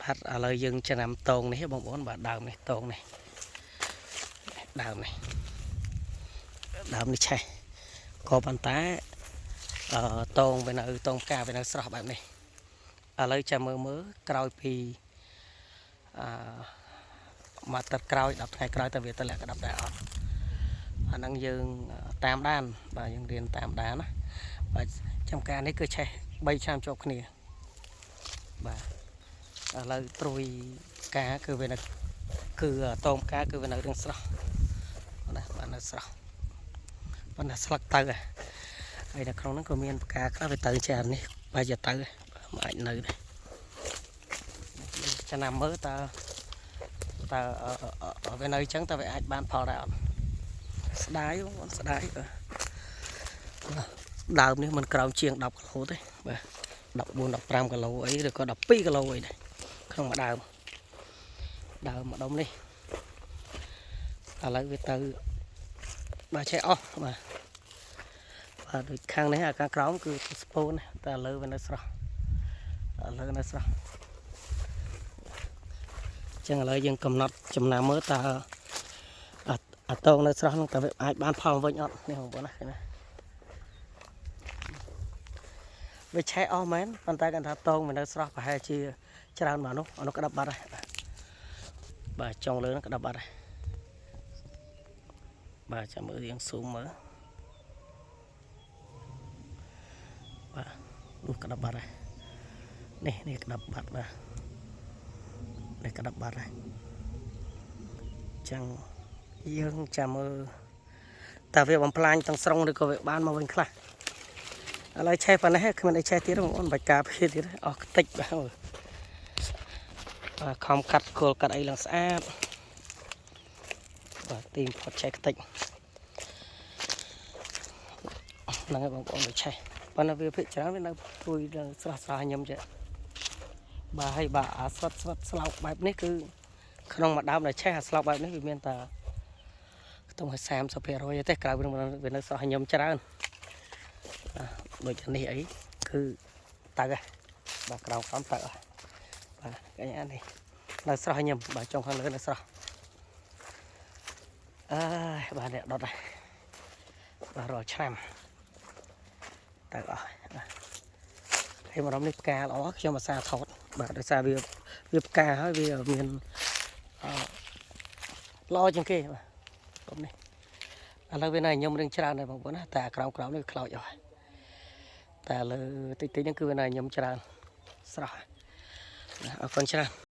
បាទឥឡូវយើងចំណាំតងនេះបងប្អូនបាទដើមនេះតងនេះដើមនេះដើមនេះឆេះក៏ប៉ុន្តែអឺតងវានៅតងផ្កាវានៅស្រស់បែបនេះឥឡូវចាំមើលមើលក្រោយពីអឺមួយអាទិត្យក្រោយ10ថ្ងៃក្រោយតើវាតម្លាក់ក្តាប់ដែរអត់អាហ្នឹងយើងតាមដានបាទយើងរៀនតាមដានណាបាទចំការនេះគឺឆេះ3ឆ្នាំជាប់គ្នាបាទឥឡូវត្រួយផ្កាគឺវានៅគឺតងផ្កាគឺវានៅរឿងស្រស់ណាបាទនៅស្រស់ប៉ុន្តែស្លឹកទៅហើយនៅក្នុងហ្នឹងក៏មានផ្កាខ្លះវាទៅច្រើននេះបែរជាទៅមិនអាចនៅដែរចំណាំមើលតើតើវានៅអញ្ចឹងតើវាអាចបានផលដែរអត់ស្ដាយបងប្អូនស្ដាយបាទដើមនេះមិនក្រោមជាង10គីឡូទេបាទ14 15គីឡូអីឬក៏12គីឡូអីដែរក្នុងមួយដើមដើមម្ដុំនេះឥឡូវវាទៅបាទឆេះអស់បាទបាទដូចខាងនេះអាខាងក្រោមគឺស្ពូនតែឥឡូវវានៅស្រស់ឥឡូវនៅស្រស់ចឹងឥឡូវយើងកំណត់ចំណាំមើលតើអាតងនៅស្រស់នោះតើវាអាចបានផលវិញអត់នេះបងប្អូនណាឃើញណាវាឆេះអស់មែនប៉ុន្តែគាត់ថាតងវានៅស្រស់ប្រហែលជាច្រើនមកនោះអានោះក្តាប់បាត់ហើយបាទចុងលើនោះក្តាប់បាត់ហើយបាទចាំមើលរៀងស៊ូមមើលបាទនោះក្តាប់បាត់ហើយនេះនេះក្តាប់បាត់បាទនេះក្តាប់បាត់ហើយចឹងយើងចាំមើលតើវាបំផ្លាញទាំងស្រុងឬក៏វាបានមកវិញខ្លះឥឡូវឆេះប៉ុណ្ណេះគ្មានអីឆេះទៀតទេបងប្អូនបាច់ការពារទៀតទេអស់ខ្ទេចបាទមើលបាទខំកាត់គល់កាត់អីឡើងស្អាតបាទទីផុតឆេះខ្ទេចហ្នឹងហើយបងប្អូនវាឆេះប៉ុន្តែវាភិកច្រើនវានៅទួយស្រស់ស្រស់ញឹមចេះបាទហើយបាទអាស្វិតស្វិតស្លោកបែបនេះគឺក្នុងមួយដើមដែលឆេះអាស្លោកបែបនេះវាមានតែខ្ទង់ឲ្យ30%ទេក្រៅវានៅស្រស់ញឹមច្រើនដូចនេះអីគឺទៅហ៎បាទក្រោមក្រោមទៅហ៎បាទកញ្ញានេះនៅស្រស់ញឹមបាទចុងខាងលើនៅស្រស់អើយបាទអ្នកដុតហើយបាទរាល់ឆ្នាំទៅអស់បាទហើយម្ដុំនេះផ្កាល្អខ្ញុំអាសាថតបាទដោយសារវាវាផ្កាហើយវាមានអឺល្អជាងគេបាទគុំនេះឥឡូវវានៅញឹមរឿងច្រើនដែរបងប្អូនណាតែក្រោមក្រោមនេះវាខ្លោចអស់តែលើតិចតិចហ្នឹងគឺវានៅញឹមច្រើនស្រស់អរគុណច្រើន។